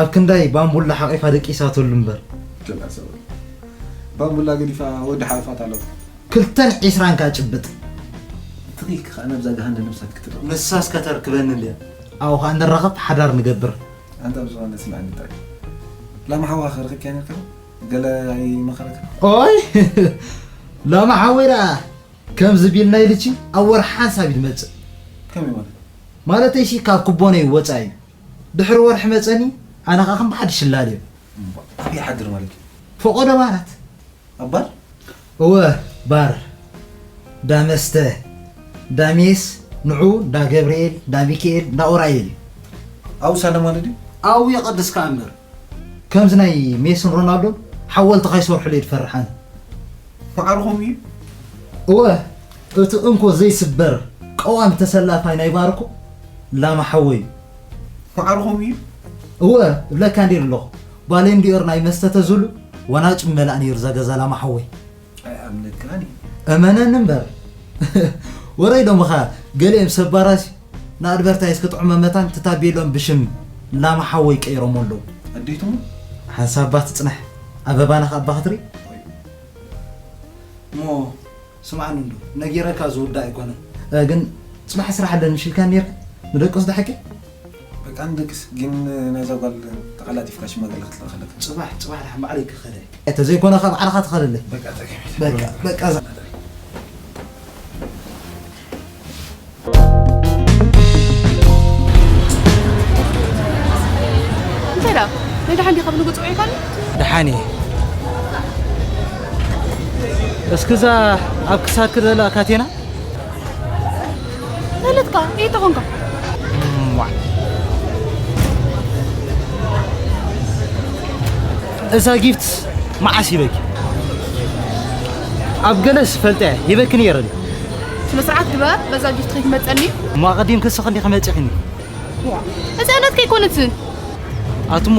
ኣብ ክንዳይ ባምቡላ ሓቂፋ ደቂሳትሉ እምበር። ጀላ ሰበል ባምቡላ ገዲፋ ወዲ ሓለፋት ኣሎ። ክልተን ዒስራን ከኣ ጭብጥ። ትኺልክ ከኣ ነብዛ ገሃነ ነብሳት ክትረው። ንሳስ ከተርክበኒ እንድያ። ኣብኡ ከኣ ንራኸብ ሓዳር ንገብር። ኣንታ ብዝኾነ ስምዐኒ ጥራይ። ላማ ሓዋ ኸርኽብኪያ ነርካ? ገለ ኣይመኸረካ? ኦይ ላማ ሓወይ ደኣ ከምዚ ቢልና ኢልቺ ኣብ ወርሒ ሓንሳብ እዩ ዝመጽእ። ከመይ ማለት? ማለተይሲ ካብ ኩቦነይ ወጻኢ እዩ። ድሕሪ ወርሒ መጸኒ ኣነ ከኣ ከም ብሓድሽ ይላለዮ። እምባ፣ ኣበይ ይሓድር ማለት እዩ? ፈቖዶ ባራት። ኣብ ባር? እወ፣ ባር። ዳ መስተ፣ ዳ ሜስ፣ ንዑ፣ ዳ ገብርኤል፣ ዳ ሚካኤል፣ ዳ ኡራኤል እዩ። ኣብኡ ሳለ ማለት ድዩ? ኣብኡ የቐድስ ከኣ እምበር። ከምዚ ናይ ሜስን ሮናልዶን ሓወልቲ ከይሰርሑለይ ድፈርሕ ኣነ። ማዕርኹም እዩ። እወ፣ እቲ እንኮ ዘይስበር ቀዋሚ ተሰላፋይ ናይ ባር እኮ ላማ ሓወይ እዩ። ማዕርኹም እዩ። እወ፣ እብለካ እንድየ ኣለኹ። ባሌንዲዮር ናይ መስተ ተዝህሉ ዋናጭ ምመልኣ ነይሩ እዛ ገዛ ላማ ሓወይ። ኣይኣምነካን እየ። እመነኒ እምበር። ወረ ኢሎምኻ ገሊኦም ሰብ ባራሲ ንኣድቨርታይዝ ክጥዕሞ መታን እቲ ታቤልኦም ብሽም ላማ ሓወይ ቀይሮሞ ኣለዉ። ኣዴትሞ ሓንሳብ ባ ትጽናሕ ኣበባና ከኣ ባ ክትርኢ። እሞ ስምዓኒ እንዶ ነጊረካ ዝውዳእ ኣይኮነን። እ፣ ግን ጽባሕ ስራሕ ኣለኒ ምሽ ኢልካኒ ነይርካ ንደቅስ ዶ ሓቂ? በቃ ንደቅስ ግን ናይዛ ጓል ተቐላጢፍካ ሽማግለ ክትልእኽ ኣለካ። ጽባሕ ጽባሕ ደሓን ባዕለይ ክኸደ። እንተ ዘይኮነ ከኣ ባዕልኻ ትኸደለይ። በቃ ጸገም የለን። በቃ በቃ እዛ እንታይ ደኣ ናይ ደሓን ዲኻ ብንጉ ጽውዒልካኒ? ደሓን እየ። እስኪ እዛ ኣብ ክሳድኪ ዘላ ካቴና ዘለትካ እየ ተኾንካ። እም፣ ዋዕ። እዛ ጊፍት መዓስ ሂበኪ? ኣብ ገለስ ፈልጠ ሂበኪ ነይረ ድዩ? ስነ ስርዓት ግበር፣ በዛ ጊፍት ከይትመጸኒ። እሞ ኣቐዲምኪ እስኺ እንዲኺ መጺኺኒ። ዋ፣ እዛ ናትካ ኣይኮነትን። ኣቱሞ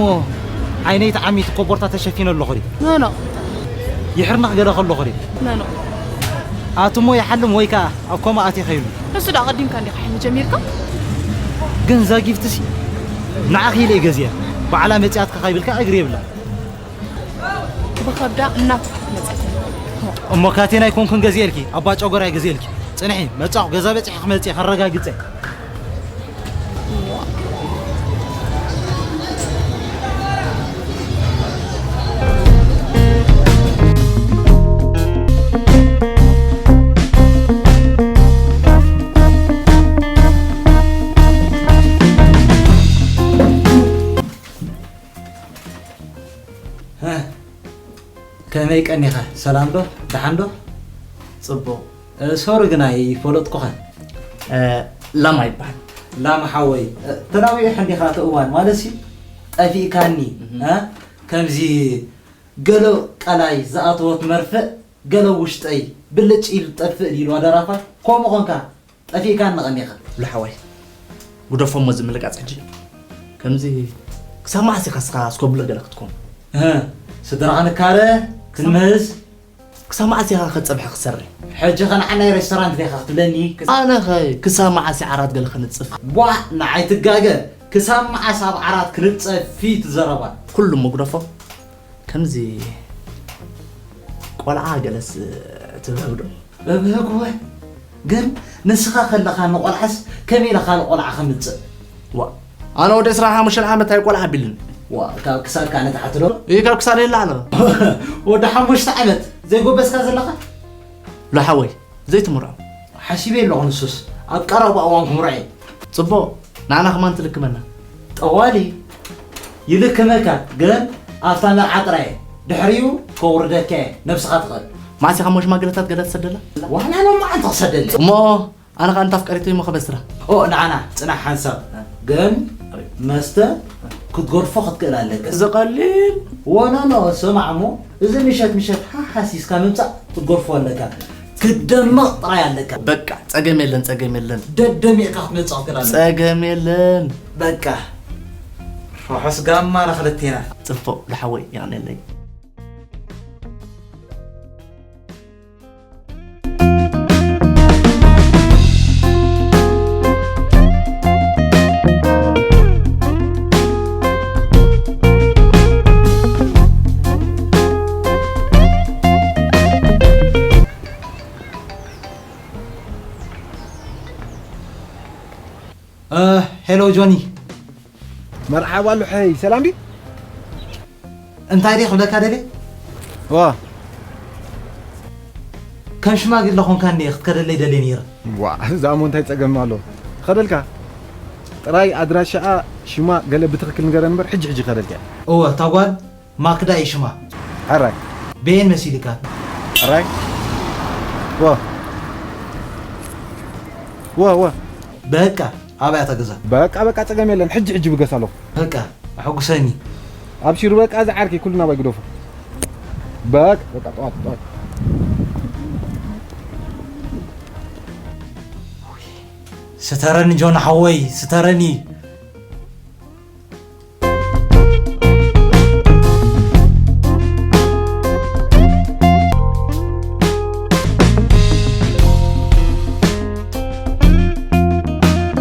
ዓይነይ ተዓሚቱ ኮቦርታ ተሸፊነ ኣለኹ ድዩ? ኖ፣ ኖ። ይሕርነኽ ገለ ከለኹ ድዩ? ኖ፣ ኖ። ኣቱሞ ይሓልም ወይ ከኣ ኣብ ኮማ ኣትየ ከይብሉ። ንሱ ደኣ ኣቐዲምካ እንዲኻ ሕልሚ ጀሚርካ። ግን እዛ ጊፍትሲ ንዓኺ ኢለ እየ ገዚአ። ባዕላ መጺኣትካ ከይብልካ እግሪ የብላን። ብኸብዳ እናፍሓት መጸት። እሞ ካቴና ኣይኮንኩን ገዚኤልኪ፣ ኣባ ጨጎራ እየ ገዚኤልኪ። ጽንሒ፣ መጻኹ፣ ገዛ በጺሐ ክመጽእ እየ፣ ከረጋግጸ። ከመይ ቀኒኻ? ሰላም ዶ? ደሓን ዶ? ጽቡቕ። እ፣ ሶሪ ግን ኣይፈለጥኩኻን። እ፣ ላማ ይበሃል። ላማ ሓወይ፣ እ፣ ተናዊሕ እንዲኻ እቲ እዋን ማለትሲ ጠፊእካኒ፣ እህ። እ፣ ከምዚ ገሎ ቀላይ ዝኣተወት መርፍእ ገሎ ውሽጠይ ብልጭ ኢሉ ጠፍእ ኢሉ ኣደራፋ ከምኡ ኾንካ። ጠፊእካኒ ቀኒኻ። ሉሓዋይ ጉደፎ እሞ እዚ ምልቃፅ ሕጂ ከምዚ ክሳብ መዓስ ኢኻ እስኻ ኣስኮብሎ ገለ ክትኮን? እህ፣ ስድራኻ ንካረ ክንምህዝ። ክሳብ መዓስ ኢኻ ከፀብሐ ክትሰርሕ? ሕጂ ኸ ንዓ ናይ ሬስቶራንት ዲኻ ክትብለኒ? ኣነ ኸ ክሳብ መዓስ ዓራት ገለ ከነፅፍ? ቧእ ንዓይ ትጋገ። ክሳብ መዓስ ኣብ ዓራት ክንፀፊ ትዘረባ? ኩሉ እሞ ጉደፎ ከምዚ ቆልዓ ገለስ ትብህግ ዶ? እብህግ ወ ግን ንስኻ ከለኻ ንቆልዓስ ከመይ ኢለ ካልእ ቆልዓ ከምጽእ? ዋ ኣነ ወዲ ዕስራን ሓሙሽተን ዓመት እንታይ ቆልዓ ኣቢሉኒ? ዋ ካብ ክሳድካ ንታሕቲ ዶ? እይ ካብ ክሳደይ ንላዕሊ። ወዲ ሓሙሽተ ዓመት ዘይጎበዝካ ዘለኻ? ሉሓወይ ዘይትምርዖ። ሓሲበ ኣለኹ ንሱስ ኣብ ቀረባ እዋን ክምርዖ እዩ። ጽቡቕ ንዓና ከማን ትልክመና። ጠዋሊ ይልክመካ ግን ኣብታ መርዓ ጥራይ ድሕሪኡ ከውርደካ እየ ነብስኻ ትኽእል። መዓስ ኢኻ እሞ ሽማግለታት ገለ ትሰደላ? ዋላ ሎማዓንቲ ክሰደለይ። እሞ ኣነ ኸኣ እንተ ኣፍቀሪተይ እሞ ከበስራ። ኦ ንዓና ጽናሕ ሓንሳብ ግን መስተ ክትገድፎ ክትክእል ኣለካ። እዚ ቀሊል ወኖኖ ስማዕ እሞ እዚ ምሸት ምሸት ሓሓሲስካ ምምጻእ ክትገድፎ ኣለካ። ክትደምቕ ጥራይ ኣለካ። በቃ ጸገም የለን ጸገም የለን። ደደሚቕካ ክትመጽእ ክትክእል ኣለካ። ጸገም የለን። በቃ ርሑስ ጋማ ንኽልቴና። ጽቡቕ ዝሓወይ የቐንየለይ። ሄሎ ጆኒ። መርሓባ ሉሐይ፣ ሰላም ድዩ? እንታይ ድየ ክብለካ ደልየ? ዋ ከም ሽማግለ ኾንካ እንድየ ክትከደለይ ደልየ ነይረ። ዋ እዛ እሞ እንታይ ጸገም ኣሎ? ኸደልካ ጥራይ ኣድራሻኣ ሽማ ገለ ብትኽክል ንገረን እምበር ሕጂ ሕጂ ኸደልካ። እወ እታ ጓል ማክዳ እዩ ሽማ። ሕራይ በየን መሲልካ? ሕራይ ዋ ዋ ዋ በቃ ኣብያ ተገዛ። በቃ በቃ ጸገም የለን። ሕጂ ሕጂ ብገስ ኣለኹ። በቃ ኣሐጉሰኒ። ኣብሽር በቃ እዚ ዓርከይ ኩሉ ናባይ ግደፎ። በቃ በቃ ጠዋት ጠዋት ስተረኒ ጆን ሓወይ ስተረኒ።